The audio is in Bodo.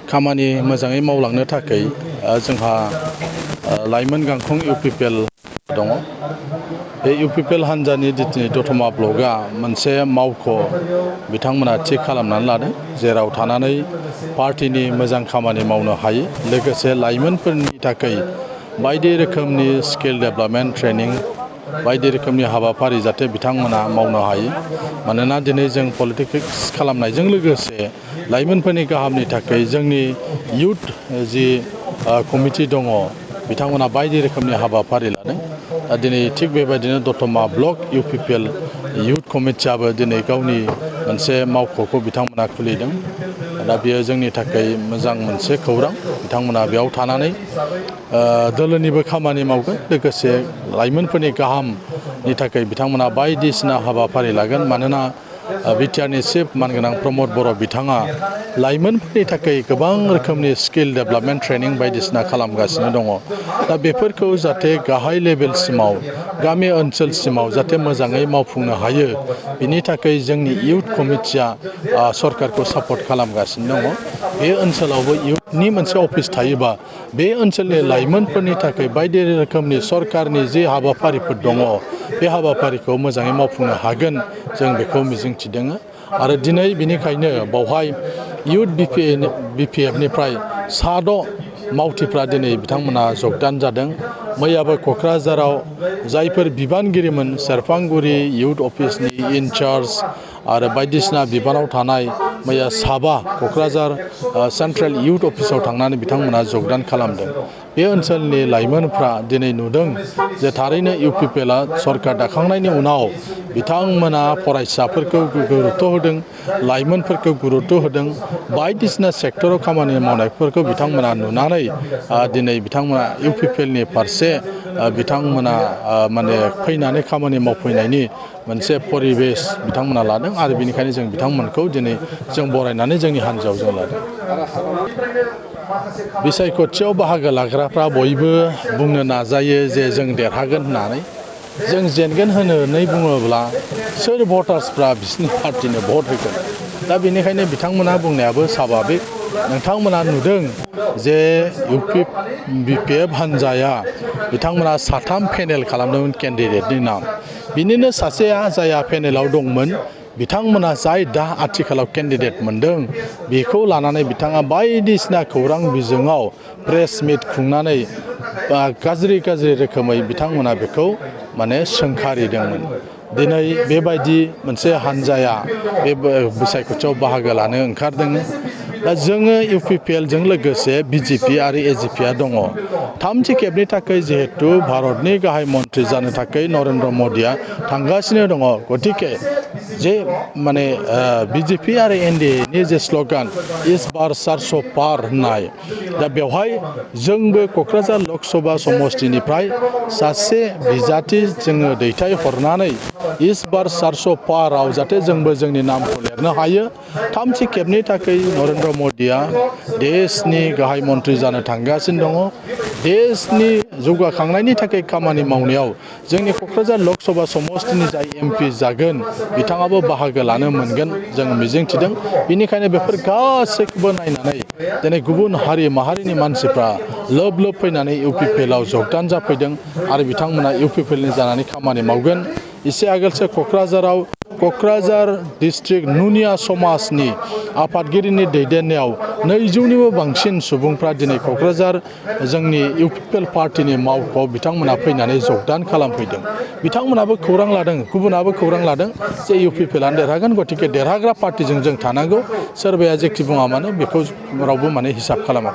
खामानि मोजाङै मावलांनो थाखाय जोंहा लाइमोन गांखं UPPL दङ। बे UPPL हान्जानि जितु दतमा ब्लकआ मोनसे मावख' बिथांमोना थि खालामनानै लादों, जेराव थानानै पार्टिनि मोजां खामानि मावनो हायो, लोगोसे लाइमोनफोरनि थाखाय बायदि रोखोमनि स्किल डेभेलपमेन्ट ट्रेनिं बायदि रोखोमनि हाबाफारि जाहाथे बिथांमोना मावनो हायो। मानोना दिनै जों पलिटिक्स खालामनायजों लोगोसे लाइमोनफोरनि गाहामनि थाखाय जोंनि इयुथ जि कमिटि दङ, बिथांमोना बायदि रोखोमनि हाबाफारि लादों। दिनै थिग बेबायदिनो दतमा ब्लक UPPL इयुथ कमिटियाबो दिनै गावनि मोनसे मावख'खौ बिथांमोना खुलिदों। दा बेयो जोंनि थाखाय मोजां मोनसे खौरां। बिथांमोना बेयाव थानानै दोलोनिबो खामानि मावगोन, लोगोसे लाइमोनफोरनि गाहामनि थाखाय बिथांमोना बायदिसिना हाबाफारि लागोन। मानोना बिटिआरनि चिफ मानगोनां प्रमद बर' बिथाङा लाइमोनफोरनि थाखाय गोबां रोखोमनि स्किल डेभेलपमेन्ट ट्रेनिं बायदिसिना खालामगासिनो दङ। दा बेफोरखौ जाहाथे गाहाय लेभेलसिमाव, गामि ओनसोलसिमाव जाहाथे मोजाङै मावफुंनो हायो, बिनि थाखाय जोंनि इयुथ कमिटिया सरकारखौ सापर्ट खालामगासिनो दङ। बे ओनसोलावबो इयुथनि मोनसे अफिस थायोबा बे ओनसोलनि लाइमोनफोरनि थाखाय बायदि रोखोमनि सरकारनि जे हाबाफारिफोर दङ, बे हाबाफारिखौ मोजाङै मावफुंनो हागोन, जों बेखौ मिजिंथिदों। आरो दिनै बेनिखायनो बावहाय इयुथ BPFनिफ्राय 6 मावथिफ्रा दिनै बिथांमोना जगदान जादों। मैयाबो क'क्राझाराव जायफोर बिबानगिरिमोन, सेरफांगुरि इयुथ अफिसनि इनचार्ज आरो बायदिसिना बिबानाव थानाय, मैया 7 क'क्राझार सेन्ट्रेल इयुथ अफिसाव थांनानै बिथांमोना जगदान खालामदों। बे ओनसोलनि लाइमोनफ्रा दिनै नुदों जे थारैनो UPPLआ सरकार दाखांनायनि उनाव बिथांमोना फरायसाफोरखौ गुरुत्थ' होदों, लाइमोनफोरखौ गुरुत्थ' होदों, बायदिसिना सेक्टराव खामानि मावनायफोरखौ बिथांमोना नुनानै दिनै बिथांमोना UPPLनि फारसे बिथांमोना माने फैनानै खामानि मावफैनायनि मोनसे परिबेस बिथांमोना लादों। आरो बेनिखायनो जों बिथांमोनखौ दिनै जों बरायनानै जोंनि हान्जायाव जों लादों। बिसायख'थियाव बाहागो लाग्राफ्रा बयबो बुंनो नाजायो जे जों देरहागोन होननानै। जों जेनगोन होननानै बुङोब्ला सोर भटार्सफ्रा बिसिनि पार्टिनो भट होगोन? दा बेनिखायनो बिथांमोना बुंनायाबो स्वाभाबिक। नोंथांमोना नुदों जे BPF हान्जाया बिथांमोना 3 पेनेल खालामदोंमोन केन्डिडेटनि नाम। बिनिनो सासेया जायहा पेनेलाव दंमोन, बिथांमोना जाय दा आथिखालाव केन्डिडेट मोनदों, बेखौ लानानै बिथाङा बायदिसिना खौरां बिजोङाव प्रेस मिट खुंनानै गाज्रि रोखोमै बिथांमोना बेखौ माने सोंखारिदोंमोन। दिनै बेबायदि मोनसे हान्जाया बे बिसायख'थियाव बाहागो लानो ओंखारदों। दा जोङो UPPLजों लोगोसे BJP आरो AGPआ दङ। 3थि खेबनि थाखाय जिहेतु भारतनि गाहाय मन्थ्रि जानो थाखाय नरेन्द्र मदिया थांगासिनो दङ, गतिके जे माने BJP आरो NDAनि जे स्ल'गान इस बार 400 पार होननाय, दा बेवहाय जोंबो क'क्राझार लक सभा समस्तिनिफ्राय सासे बिजाथि जोङो दैथायहरनानै इस बार 400 पारआव जाहाथे जोंबो जोंनि नामखौ लिरनो हायो। 3थि खेबनि थाखाय नरेन्द्र मदिया देशनि गाहाय मन्थ्रि जानो थांगासिनो दङ। देशनि जौगाखांनायनि थाखाय खामानि मावनायाव जोंनि क'क्राझार लक सभा समस्तिनि जाय MP जागोन, बिथाङाबो बाहागो लानो मोनगोन जों मिजिंथिदों। बेनिखायनो बेफोर गासैखौबो नायनानै दिनै गुबुन हारि माहारिनि मानसिफ्रा लोब फैनानै UPPLआव जगदान जाफैदों आरो बिथांमोना UPPLनि जानानै खामानि मावगोन। एसे आगोलसो क'क्राझार डिस्ट्रिक्ट नुनिया समाजनि आफादगिरिनि दैदेननायाव 200निबो बांसिन सुबुंफ्रा दिनै क'क्राझार जोंनि UPPL पार्टिनि मावख'आव बिथांमोना फैनानै जगदान खालामफैदों। बिथांमोनाबो खौरां लादों, गुबुनाबो खौरां लादों जे UPPLआनो देरहागोन, गतिके देरहाग्रा पार्टिजों जों थानांगौ। सोरबाया जेखि बुङा मानो बेखौ रावबो माने हिसाब खालामा।